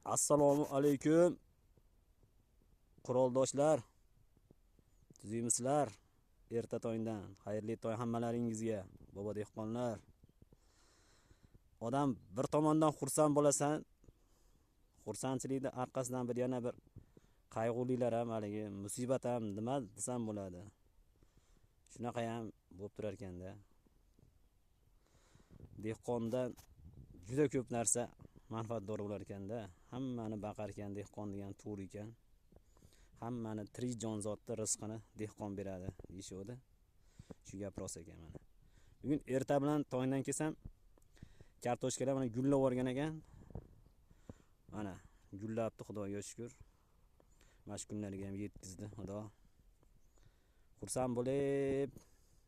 Assalomu alaykum quroldoshlar, tuzukmisizlar? Erta tongdan xayrli tong hammalaringizga, bobo dehqonlar. Odam bir tomondan xursand bo'lasan, xursandchilikni orqasidan bir yana bir qayg'ulilar ham, haligi musibat ham, nima desam bo'ladi. Shunaqa ham bo'lib turar ekanda. Dehqondan juda ko'p narsa manfaatdor bo'lar ekanda. Hammani baqar ekan dehqon degan to'g'ri ekan. Hammani tirik jonzotni rizqini dehqon beradi deyishuvdi. Shu gap rost ekan mana. Bugun erta bilan tongdan kelsam, kartoshkalar mana gullab yuborgan ekan. Mana gullabdi, Xudoga shukr. Mana shu kunlarga ham yetkazdi Xudo. Xursand bo'lib,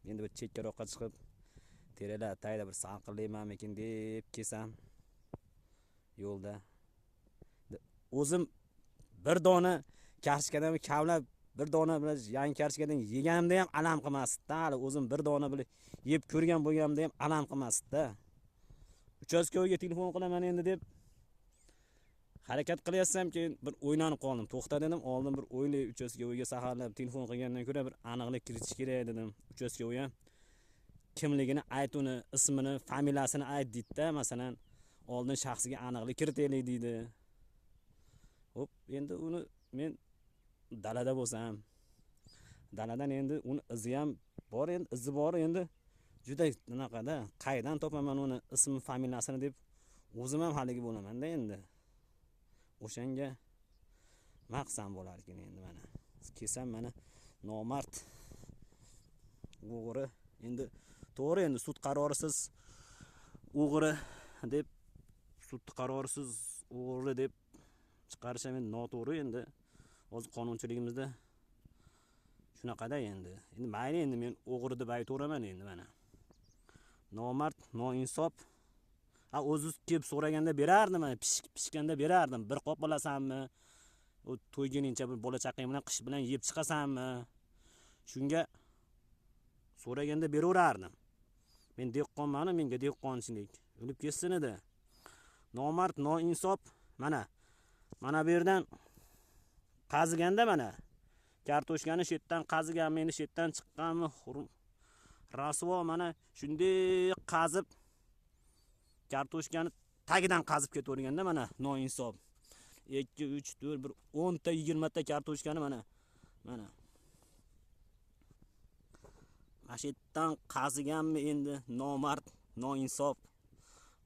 endi bir chekkaroqqa chiqib, teralar tagida bir salqinlaymanmikin deb kelsam, yo'lda o'zim bir dona kartoshkadan kavlab, bir dona bilan yangi kartoshkadan yeganimda ham alam qilmasdi-da. Hali o'zim bir dona bilan yeb ko'rgan bo'lganimda ham alam qilmasdi-da. Uchastkoyga telefon qilaman endi deb harakat qilyapsam, keyin bir o'ylanib qoldim. To'xta dedim, oldin bir o'ylay, uchastkoyga saharlab telefon qilgandan ko'ra bir aniqlik kiritish kerak dedim. Uchastkoy ham kimligini ayt, uni ismini, familiyasini ayt deydi-da, masalan, oldin shaxsiga aniqlik kiritaylik deydi. Hop, endi uni men dalada bo'lsam, daladan endi uni izi ham bor, endi izi bor, endi juda anaqada, qayerdan topaman uni ismi, familiyasini deb o'zim ham haligi bo'laman-da endi. O'shanga maqsam bo'lar ekan endi mana. Kelsam mana nomard o'g'ri, endi to'g'ri, endi sud qarorisiz o'g'ri deb, sud qarorisiz o'g'ri deb chiqarish ham endi noto'g'ri endi. Hozir qonunchiligimizda shunaqada endi. Endi mayli, endi men o'g'ri deb aytaveraman endi mana. Nomard, noinsof. Ha, o'zingiz kelib so'raganda berardim, mana pishganda berardim. Bir qop olasanmi? U to'yguningcha bir bola chaqang bilan qish bilan yeb chiqasanmi? Shunga so'raganda beraverardim. Men dehqonman, menga dehqonchilik o'lib ketsin edi. Nomard, noinsof mana. Mana bu yerdan qaziganda mana kartoshkani shu yerdan qazigan, meni shu yerdan chiqqanmi? Rasvo mana shunday qazib kartoshkani tagidan qazib ketaverganda mana noinsof. 2 3 4 bir 10 ta 20 ta kartoshkani mana mana mana shu yerdan qaziganmi endi nomard, noinsof,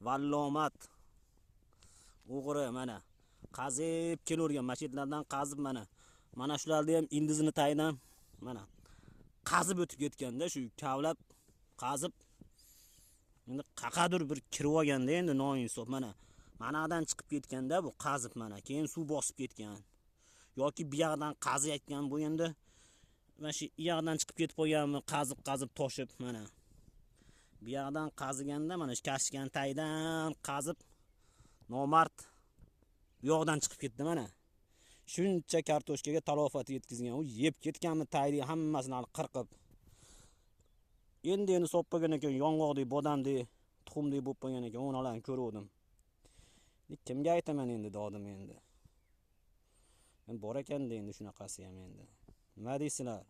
vallomat o'g'ri mana qazib kelavergan, mana shu yerlardan qazib mana mana shularni ham ildizini tagidan mana qazib o'tib ketganda shu kavlab qazib endi qaqadir bir kirib olganda endi noinsof mana manadan chiqib ketganda bu qazib mana keyin suv bosib ketgan yoki bu yoqdan qaziyotgan bu endi mana shu yoqdan chiqib ketib qolganmi, qazib qazib toshib mana bu yoqdan qaziganda mana shu kashgan tagidan qazib nomard bu yoqdan chiqib ketdi mana. Shuncha kartoshkaga talofat yetkazgan, u yeb ketganmi tagini hammasini hali qirqib. Endi endi solib qo'ygan ekan, yong'oqdek, bodamdek, tuxumdek bo'lib qolgan ekan, ularni ko'ruvdim. Kimga aytaman endi dodim endi. Men bor ekanda endi shunaqasi ham endi. Nima deysizlar?